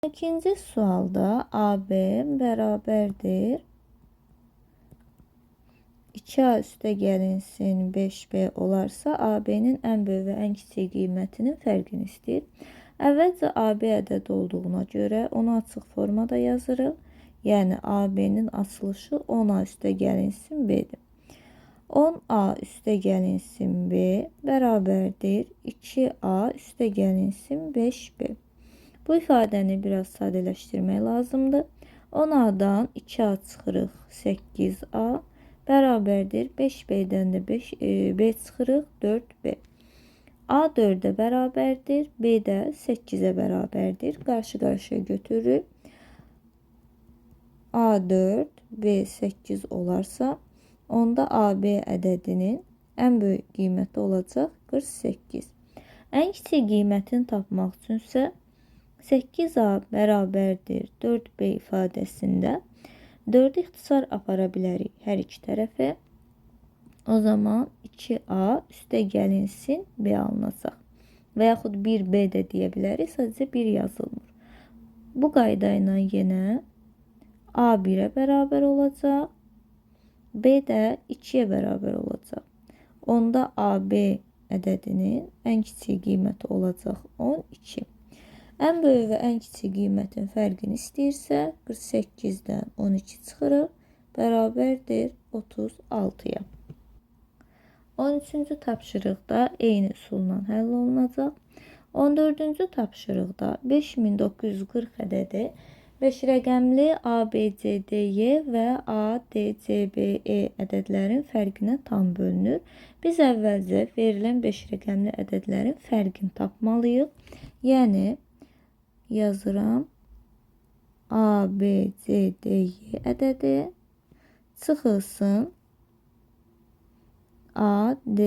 İkinci sualda AB bərabərdir 2A üstə gəlinsin 5B olarsa, AB-nin ən böyük və ən kiçik qiymətinin fərqini istəyir. Əvvəlcə AB ədədi olduğuna görə onu açıq formada yazırıq. Yəni AB-nin açılışı 10A üstə gəlinsin B-dir. 10A üstə gəlinsin B bərabərdir 2A üstə gəlinsin 5B. Bu ifadəni biraz sadələşdirmək lazımdır. 10A-dan 2A çıxırıq 8A bərabərdir 5B-dən də B çıxırıq 4B. A 4'e bərabərdir, B də 8'e bərabərdir. Qarşı-qarşıya götürürük. A 4, B 8 olarsa, onda AB ədədinin ən böyük qiyməti olacaq 48. Ən kiçik qiymətini tapmaq üçünsə 8A bərabərdir 4B ifadəsində 4-ü ixtisar apara bilərik hər iki tərəfə. O zaman 2A üstə gəlinsin B alınacaq. Və yaxud 1B də deyə bilərik, sadəcə 1 yazılmır. Bu qayda ilə yenə A 1-ə bərabər olacaq. B də 2-yə bərabər olacaq. Onda AB ədədinin ən kiçik qiyməti olacaq 12. Ən böyük və ən kiçik qiymətin fərqini istəyirsə, 48-dən 12 çıxırıq, bərabərdir 36-ya. 13-cü tapşırıqda eyni üsulla həll olunacaq. 14-cü tapşırıqda 5940 ədədi 5 rəqəmli A, B, C, D, Y və A, D, C, B, E ədədlərin fərqinə tam bölünür. Biz əvvəlcə verilən 5 rəqəmli ədədlərin fərqini tapmalıyıq. Yəni, yazıram A, B, C, D, Y ədədi çıxılsın A, D,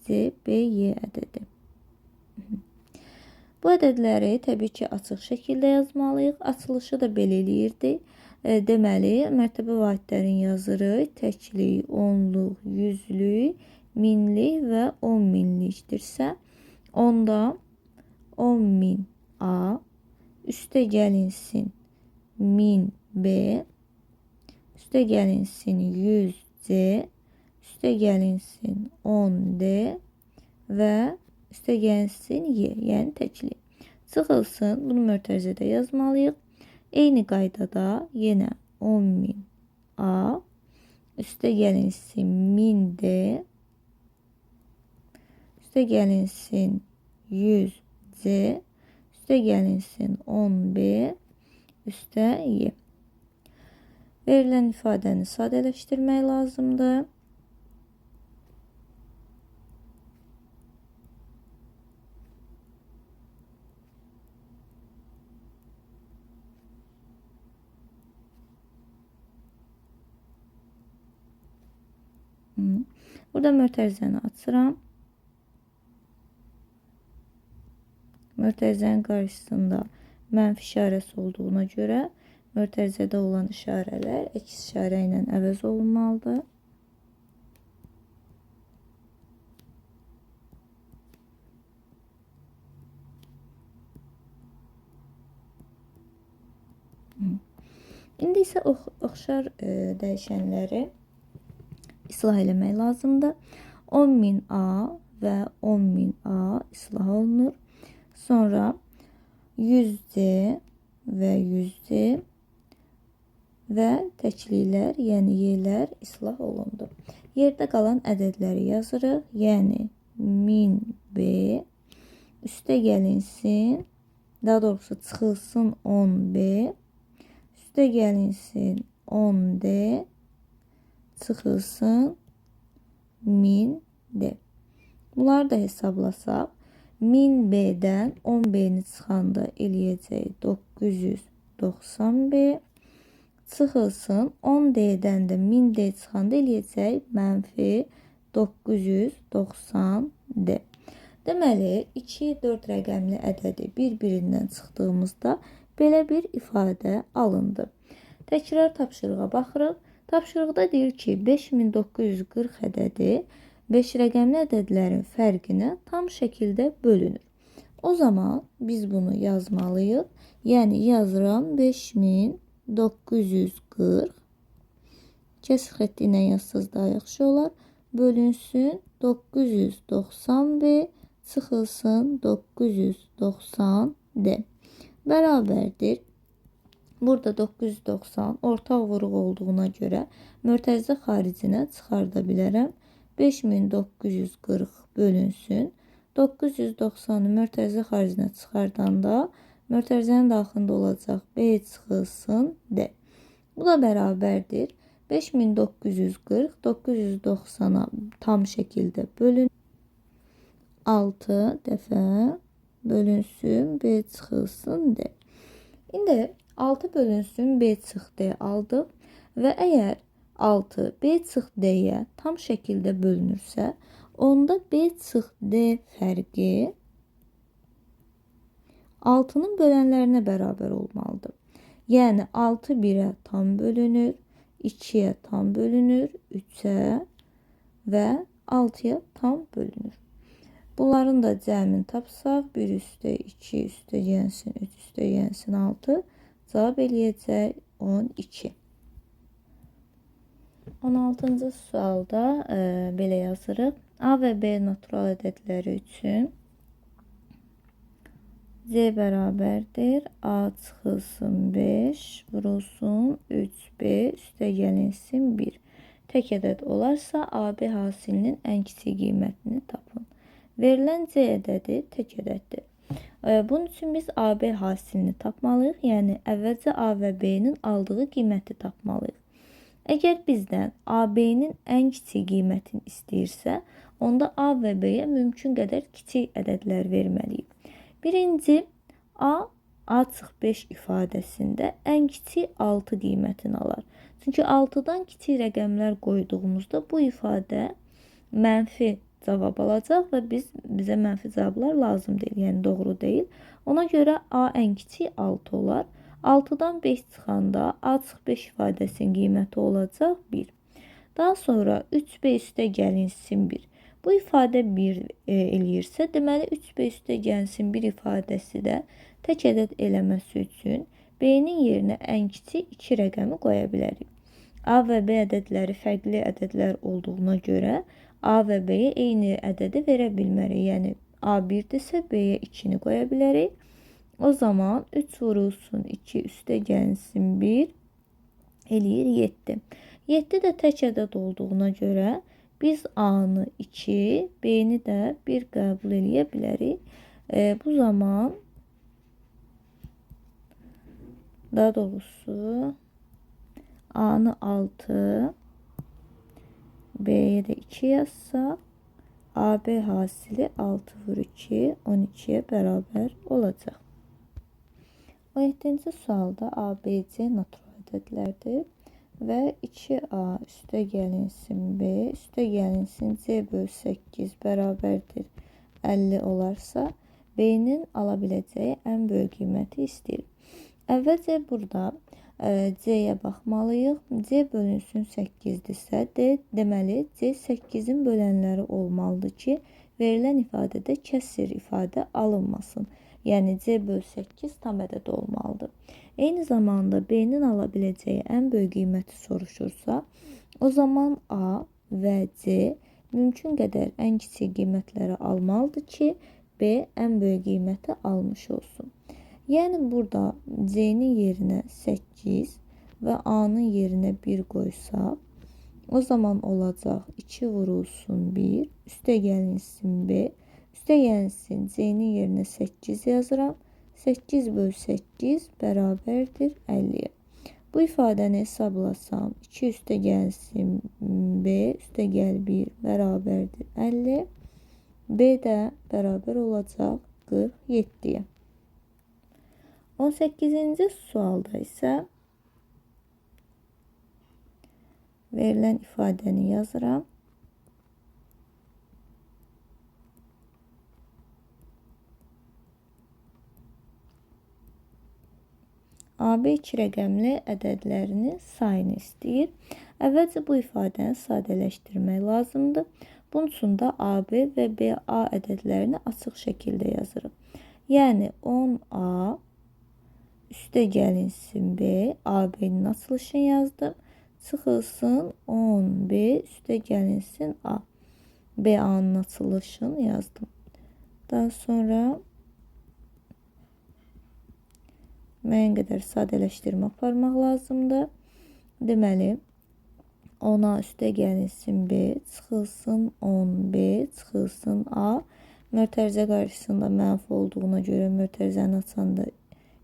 C, B, Y ədədi. Bu ədədləri təbii ki, açıq şəkildə yazmalıyıq. Açılışı da belə eləyirdik. Deməli, mərtəbə vahidlərini yazırıq. Təklik, onluq, yüzlük, minlik və 10 minlikdirsə, onda 10.000 A üstə gəlinsin 1000 B, üstə gəlinsin 100 C, üstə gəlinsin 10 D və üstə gəlinsin Y, yəni təklik. Çıxılsın, bunu mötərizədə yazmalıyıq. Eyni qaydada yenə 10.000 A, üstə gəlinsin 1000 D, üstə gəlinsin 100 C, üstə gəlinsin 10B, üstə Y. Verilən ifadəni sadələşdirmək lazımdır. Burada mötərizəni açıram. Mötərizənin qarşısında mənfi işarəsi olduğuna görə mötərizədə olan işarələr əks işarə ilə əvəz olunmalıdır. İndi isə oxşar dəyişənləri islah eləmək lazımdır. 10.000 A və 10.000 A islah olunur. Sonra 100C və 100C və təkliklər, yəni Y'lər islah olundu. Yerdə qalan ədədləri yazırıq. Yəni 1000B üstə gəlinsin, daha doğrusu çıxılsın 10B, üstə gəlinsin 10D, çıxılsın 1000D. Bunları da hesablasaq, 1000B-dən 10B-ni çıxanda eləyəcək 990B, çıxılsın 10D-dən də 1000D çıxanda eləyəcək mənfi 990D. Deməli, 2-4 rəqəmli ədədi bir-birindən çıxdığımızda belə bir ifadə alındı. Təkrar tapşırığa baxırıq. Tapşırıqda deyir ki, 5940 ədədi 5 rəqəmli ədədlərin fərqinə tam şəkildə bölünür. O zaman biz bunu yazmalıyıq. Yəni yazıram 5940. Kəsir xətti ilə yazsaz daha yaxşı olar. Bölünsün 990B çıxılsın 990D. Bərabərdir. Burada 990 ortaq vuruq olduğuna görə mörtəzə xaricinə çıxarda bilərəm. 5940 bölünsün. 990-ı mörtəzə xaricinə çıxardanda mörtəzənin daxilində olacaq B çıxılsın D. Bu da bərabərdir. 5940 990-a tam şəkildə bölün. 6 dəfə bölünsün B çıxılsın D. İndi 6 bölünsün B çıx D aldıq və əgər 6 B çıx D-yə tam şəkildə bölünürsə, onda B çıx D fərqi 6-nın bölənlərinə bərabər olmalıdır. Yəni 6 1-ə tam bölünür, 2-yə tam bölünür, 3-ə və 6-ya tam bölünür. Bunların da cəmini tapsaq, 1 üstə 2 üstə gəlsin, 3 üstə gəlsin 6, cavab eləyəcək 12. 16-cı sualda belə yazırıq. A və B natural ədədləri üçün C bərabərdir. A çıxılsın 5, vurulsun 3B üstə gəlinsin 1. Tək ədəd olarsa AB hasilinin ən kiçik qiymətini tapın. Verilən C ədədi tək ədəddir. Bunun üçün biz AB hasilini tapmalıyıq. Yəni əvvəlcə A və B-nin aldığı qiyməti tapmalıyıq. Əgər bizdən AB-nin ən kiçik qiymətini istəyirsə, onda A və B-yə mümkün qədər kiçik ədədlər verməliyik. Birinci, A, A çıx 5 ifadəsində ən kiçik 6 qiymətini alar. Çünki 6-dan kiçik rəqəmlər qoyduğumuzda bu ifadə mənfi cavab alacaq və bizə mənfi cavablar lazım deyil, yəni doğru deyil. Ona görə A ən kiçik 6 olar. 6-dan 5 çıxanda A çıx 5 ifadəsinin qiyməti olacaq 1. Daha sonra 3B üstə gəlinsin 1. Bu ifadə 1 eləyirsə, deməli 3B üstə gəlinsin 1 ifadəsi də tək ədəd eləməsi üçün B-nin yerinə ən kiçik 2 rəqəmi qoya bilərik. A və B ədədləri fərqli ədədlər olduğuna görə A və B-yə eyni ədədi verə bilmərik. Yəni A 1-dirsə B-yə 2-ni qoya bilərik. O zaman 3 vurulsun 2 üstə gəlinsin 1 eləyir 7. 7 də tək ədəd olduğuna görə biz A-nı 2, B-ni də 1 qəbul eləyə bilərik. Bu zaman daha doğrusu A-nı 6, B-yə də 2 yazsaq, AB hasili 6 vur 2, 12-yə bərabər olacaq. 17-ci sualda ABC natural ədədlərdir və 2A üstə gəlinsin B, üstə gəlinsin C böl 8 bərabərdir 50 olarsa, B-nin ala biləcəyi ən böyük qiyməti istəyir. Əvvəlcə burada C-yə baxmalıyıq. C bölünsün 8-dirsə, D, deməli C 8-in bölənləri olmalıdır ki, verilən ifadədə kəsir ifadə alınmasın. Yəni C böl 8 tam ədəd olmalıdır. Eyni zamanda B-nin ala biləcəyi ən böyük qiyməti soruşursa, o zaman A və C mümkün qədər ən kiçik qiymətləri almalıdır ki, B ən böyük qiyməti almış olsun. Yəni burada C-nin yerinə 8 və A-nın yerinə 1 qoysaq, o zaman olacaq 2 vurulsun 1, üstə gəlinsin B, üstə gəlinsin C-nin yerinə 8 yazıram. 8 böl 8 bərabərdir 50-yə. Bu ifadəni hesablasam, 2 üstə gəlsin B, üstə gəl 1 bərabərdir 50. B də bərabər olacaq 47-yə. 18-ci sualda isə verilən ifadəni yazıram. AB iki rəqəmli ədədlərinin sayını istəyir. Əvvəlcə bu ifadəni sadələşdirmək lazımdır. Bunun üçün də AB və BA ədədlərini açıq şəkildə yazırıq. Yəni 10A üstə gəlinsin B, AB-nin açılışını yazdım. Çıxılsın 10B üstə gəlinsin A. BA-nın açılışını yazdım. Daha sonra müəyyən qədər sadələşdirmə aparmaq lazımdır. Deməli, 10A üstə gəlinsin B, çıxılsın 10B, çıxılsın A. Mötərizə qarşısında mənfi olduğuna görə mötərizəni açanda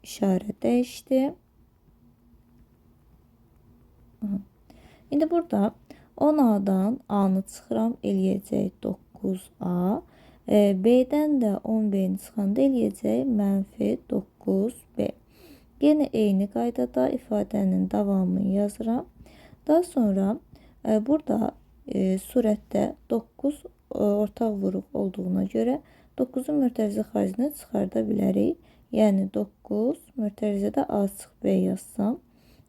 işarə dəyişdi. Aha. İndi burada 10A-dan A-nı çıxıram, eləyəcək 9A. B-dən də 10B-ni çıxanda eləyəcək mənfi 9B. Yenə eyni qaydada ifadənin davamını yazıram. Daha sonra burada surətdə 9 ortaq vuruq olduğuna görə 9-un mötərizə xaricini çıxarda bilərik. Yəni 9 mötərizədə A çıx B yazsam,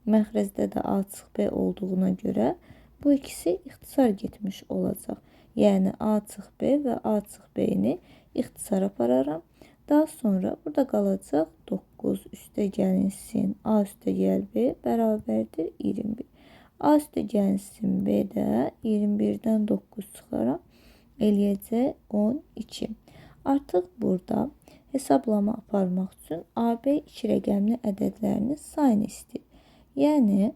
məxrəcdə də A çıx B olduğuna görə bu ikisi ixtisar getmiş olacaq. Yəni A çıx B və A çıx B-ni ixtisar apararam. Daha sonra burada qalacaq 9 üstə gəlinsin A üstə gəl B bərabərdir 21. A üstə gəlinsin B də 21-dən 9 çıxaram. Eləyəcək 12. Artıq burada hesablama aparmaq üçün AB iki rəqəmli ədədlərinin sayını istəyir. Yəni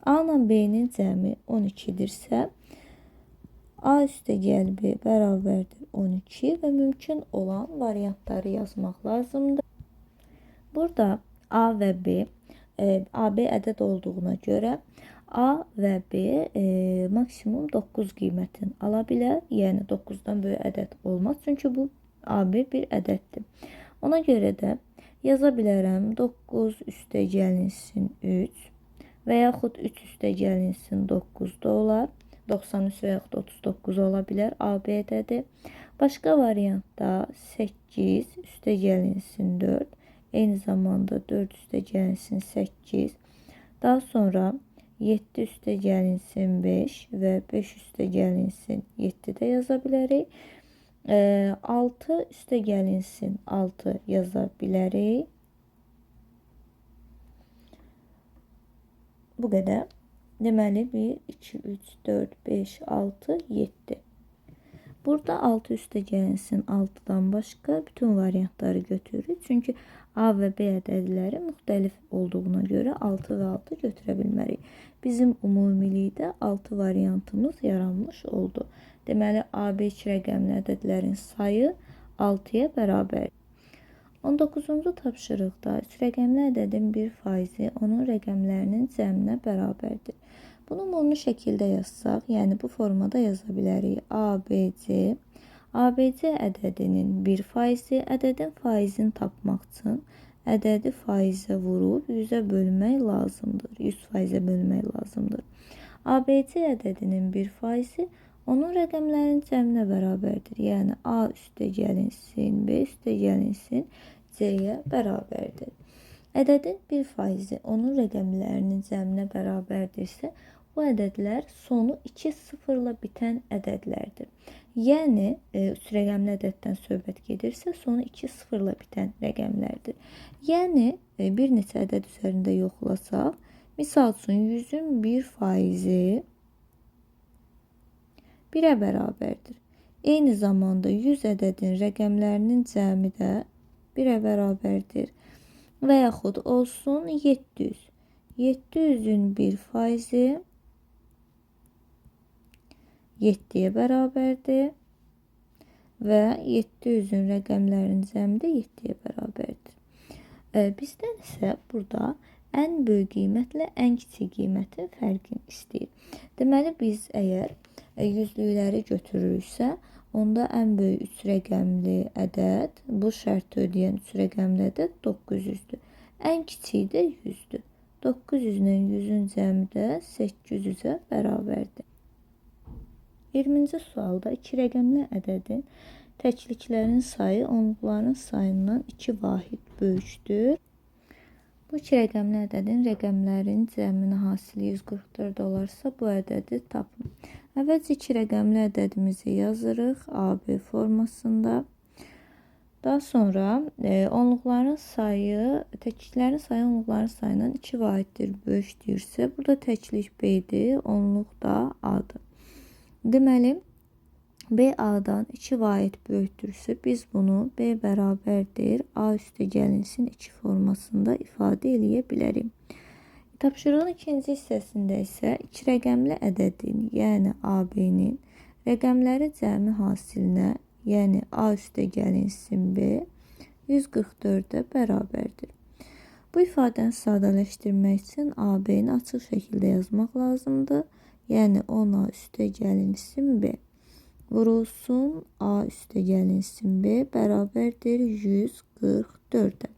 A ilə B-nin cəmi 12-dirsə, A üstə gəl B bərabərdir 12 və mümkün olan variantları yazmaq lazımdır. Burada A və B, AB ədəd olduğuna görə A və B maksimum 9 qiymətini ala bilər. Yəni 9-dan böyük ədəd olmaz. Çünki bu AB bir ədəddir. Ona görə də yaza bilərəm 9 üstə gəlinsin 3 və yaxud 3 üstə gəlinsin 9 da olar. 93 və yaxud 39 ola bilər AB ədədi. Başqa variantda 8 üstə gəlinsin 4. Eyni zamanda 4 üstə gəlinsin 8. Daha sonra 7 üstə gəlinsin 5 və 5 üstə gəlinsin 7 də yaza bilərik. 6 üstə gəlinsin 6 yaza bilərik. Bu qədər. Deməli 1, 2, 3, 4, 5, 6, 7. Burada 6 üstə gəlinsin 6-dan başqa bütün variantları götürürük. Çünki A və B ədədləri müxtəlif olduğuna görə 6 və 6 götürə bilmərik. Bizim ümumilikdə 6 variantımız yaranmış oldu. Deməli, AB iki rəqəmli ədədlərin sayı 6-ya bərabərdir. 19-cu tapşırıqda 3 rəqəmli ədədin bir faizi onun rəqəmlərinin cəminə bərabərdir. Bunu ümumi şəkildə yazsaq, yəni bu formada yaza bilərik. A, B, C. ABC ədədinin bir faizi, ədədin faizini tapmaq üçün ədədi faizə vurub 100-ə bölmək lazımdır. 100%-ə bölmək lazımdır. ABC ədədinin bir faizi onun rəqəmlərinin cəminə bərabərdir. Yəni A üstə gəlinsin, B üstə gəlinsin, C-yə bərabərdir. Ədədin bir faizi onun rəqəmlərinin cəminə bərabərdirsə, bu ədədlər sonu 2 sıfırla bitən ədədlərdir. Yəni, 3 rəqəmli ədəddən söhbət gedirsə, sonu 2 sıfırla bitən rəqəmlərdir. Yəni, bir neçə ədəd üzərində yoxlasaq, misal üçün 100-ün bir faizi 1-ə bərabərdir. Eyni zamanda 100 ədədin rəqəmlərinin cəmi də 1-ə bərabərdir. Və yaxud olsun 700. 700-ün bir faizi 7-yə bərabərdir və 700-ün rəqəmlərinin cəmi də 7-yə bərabərdir. Bizdən isə burada ən böyük qiymətlə ən kiçik qiymətin fərqini istəyir. Deməli, biz əgər yüzlükləri götürürüksə, onda ən böyük 3 rəqəmli ədəd, bu şərti ödəyən 3 rəqəmli ədəd 900-dür. Ən kiçiyi də 100-dür. 900 ilə 100-ün cəmi də 800-ə bərabərdir. 20-ci sualda 2 rəqəmli ədədin təkliklərin sayı onluqların sayından 2 vahid böyükdür. Bu iki rəqəmli ədədin rəqəmlərin cəminin hasili 144 olarsa, bu ədədi tapın. Əvvəlcə iki rəqəmli ədədimizi yazırıq AB formasında. Daha sonra onluqların sayı, təkliklərin sayı onluqların sayından 2 vahiddir böyükdürsə, burada təklik B-dir, onluq da A-dır. Deməli, B A-dan 2 vahid böyükdürsə, biz bunu B bərabərdir A üstə gəlinsin 2 formasında ifadə eləyə bilərik. Tapşırığın ikinci hissəsində isə iki rəqəmli ədədin, yəni AB-nin rəqəmləri cəmi hasilinə, yəni A üstə gəlinsin B 144-ə bərabərdir. Bu ifadəni sadələşdirmək üçün AB-ni açıq şəkildə yazmaq lazımdır. Yəni 10A üstə gəlinsin B vurulsun A üstə gəlinsin B bərabərdir 144-ə.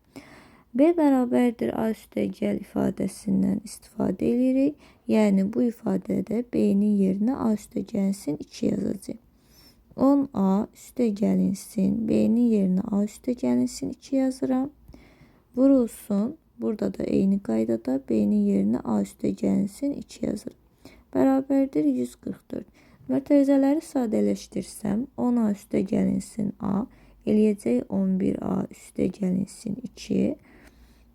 B bərabərdir A üstə gəl ifadəsindən istifadə edirik. Yəni bu ifadədə B-nin yerinə A üstə gəlinsin 2 yazacağıq. 10A üstə gəlinsin B-nin yerinə A üstə gəlinsin 2 yazıram. Vurulsun. Burada da eyni qaydada B-nin yerinə A üstə gəlinsin 2 yazıram. Bərabərdir 144. Mötərizələri sadələşdirsəm 10A üstə gəlinsin A eləyəcək 11A üstə gəlinsin 2.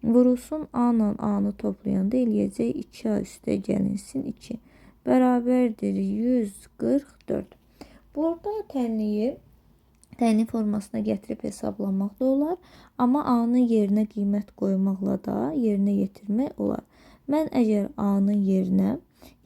Vurulsun A ilə A-nı toplayanda eləyəcək 2A üstə gəlinsin 2. Bərabərdir 144. Burada tənliyi tənlik formasına gətirib hesablamaq da olar, amma A-nın yerinə qiymət qoymaqla da yerinə yetirmək olar. Mən əgər A-nın yerinə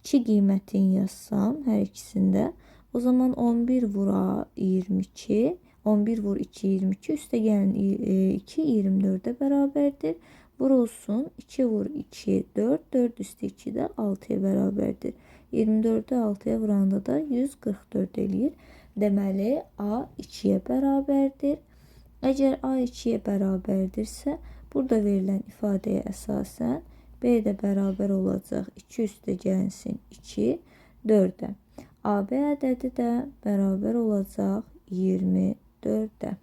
2 qiymətini yazsam hər ikisində, o zaman 11 vur A 22, 11 vur 2 22, üstə gəlin 2 24-ə bərabərdir. Vurulsun 2 vur 2 4, 4 üstə 2 də 6-ya bərabərdir. 24-ü 6-ya vuranda da 144 eləyir. Deməli, A 2-yə bərabərdir. Əgər A 2-yə bərabərdirsə, burada verilən ifadəyə əsasən B də bərabər olacaq 2 üstə gəlinsin 2, 4-ə. AB ədədi də bərabər olacaq 24-ə.